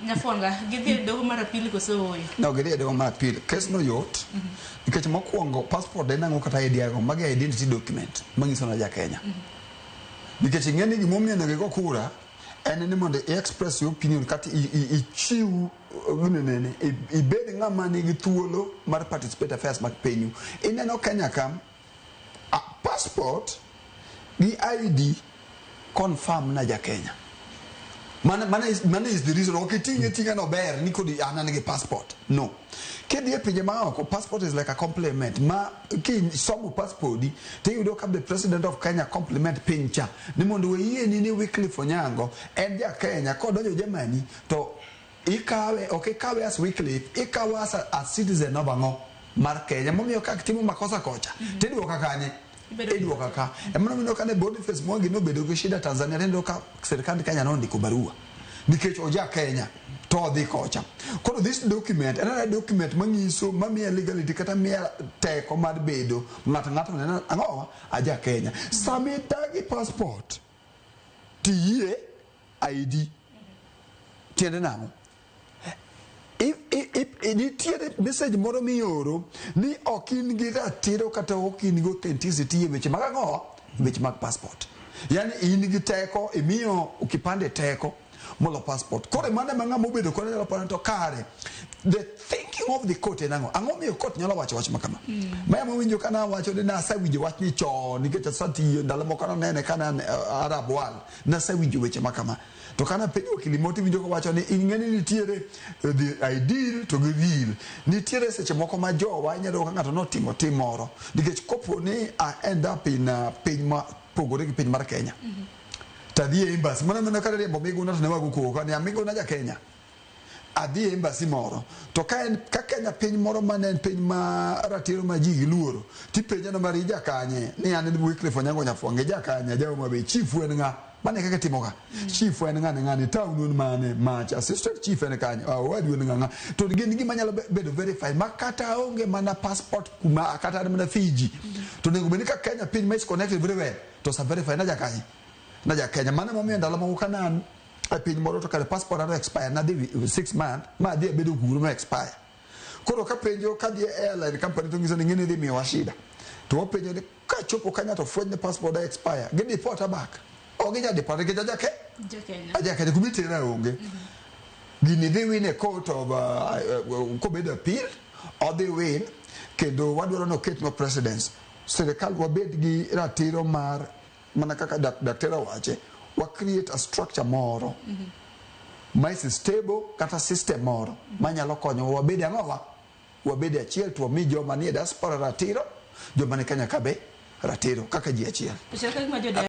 Nyafwanga, gidhi e doho mar appeal koso ooyo? No, gidhi e doho mar appeal. Kes no yot. Nikech mokwongo passport en ang'o kata ID ang'o? Magi identity document manyiso ni ja Kenya. Nikech ing'e ni gimomiyo onego igo kura en ni mondo i express your opinion kata ichiw ginene ibed ng'ama nigi thuolo mar participate affairs mag pinyu. Ineno Kenya ka passport gi ID confirm na ja Kenya. Mana is the reason ok iting'e ting'a no ber ni kodi an an gi passport. No. Kidhi e pinje maoko, passport is like a compliment. Ma kisomo passport di, tiyudo ka the president of Kenya compliment piny cha ni mondo wayieni ni Wycliffe Onyango en ja Kenya kodonjo Germany to ikawe ok ikawe as Wycliffe, ikawe as a citizen of ang'o mar Kenya. Momiyo ka timo makosa kocha, tiduoka kanye? Iduoka ka. Ema nomiyo kane Boniface Mwangi nobedo gi shida Tanzania, tiyudo ka sirkand Kenya nondiko barua nikech oja Kenya to odhi kocha. Koro this document en ana document manyiso mamiya legality kata miya teko mar bedo ng'ato ng'ato neno ang'owa aja Kenya. Sama idagi passport tiyie ID tiende nang'o? If nitiere message moro mioro ni ok in gi ratiro kata ok in gi authenticity e weche mag ang'o weche mag passport yani in gi teko imiyo kipande teko molo passport koro mano ema ng'ama obedo kode nyalo paro ni to kare the thinking of the court en ang'o ang'o miyo court nyalo wacho wach ma kama ma ema winjo ka nawacho ni nasewinjo wachni chon nikech asetiyo ndalo moko nanene ka ne an Arab world nasewinjo weche ma kama to kana penjo wakili moro tiwinjo kowacho ni ing'e ni nitiere the ideal to gi real nitiere seche moko ma jowa inyalo yudo ka ng'ato notimo tim moro nikech kopo ni I end up in piny ma pogore gi piny mar Kenya tadhi e embassy mana mana kata riembo Miguna to ne wago koko kani Miguna ja Kenya adhi e embassy moro to ka en ka Kenya piny moro ma ne en piny ma ratiro ma ji giluoro tipenja no mar ija kanye ni an Wycliffe Onyango Nyafwange ija kanye aja Homa Bay chief en ng'a mane kaka itimo ga chief en ng'ane ng'ane town en mane mach assistant chief en kanye ah, owadu en ng'a ng'a to gin gima nyalo bedo verify ma kata onge mana passport kuma kata an mana Fiji to onego bed ni ka Kenya piny ma is connected very well to sa verify na ja kanye na ja Kenya mano emomiyo ndalo moko ka ne an e piny moro to kare passport na expire nadhi 6 month ma adhi abedo kuro ma expire koro kapenjo kadhi e airline company to ng'iso ni ng'eni dhi miyowa shida to wapenjo ni kachopo kanya to fweny ni passport na expire gi deport back ok ginya deport nikech aja ke Ja Kenya. Aja Kenya kuma itera onge gini dhi win e court of kobedo appeal odhi win kendo wadwaro ni oketnwa precedence sirikal wabed gi ratiro mar mana kaka daktari owache wa create a structure moro ma is stable kata system moro manyalo konyowa wabed ang'owa wabed achiel to wami joma nie diaspora ratiro joma ni Kenya ka be ratiro kaka ji achiel. To chal ka gima jo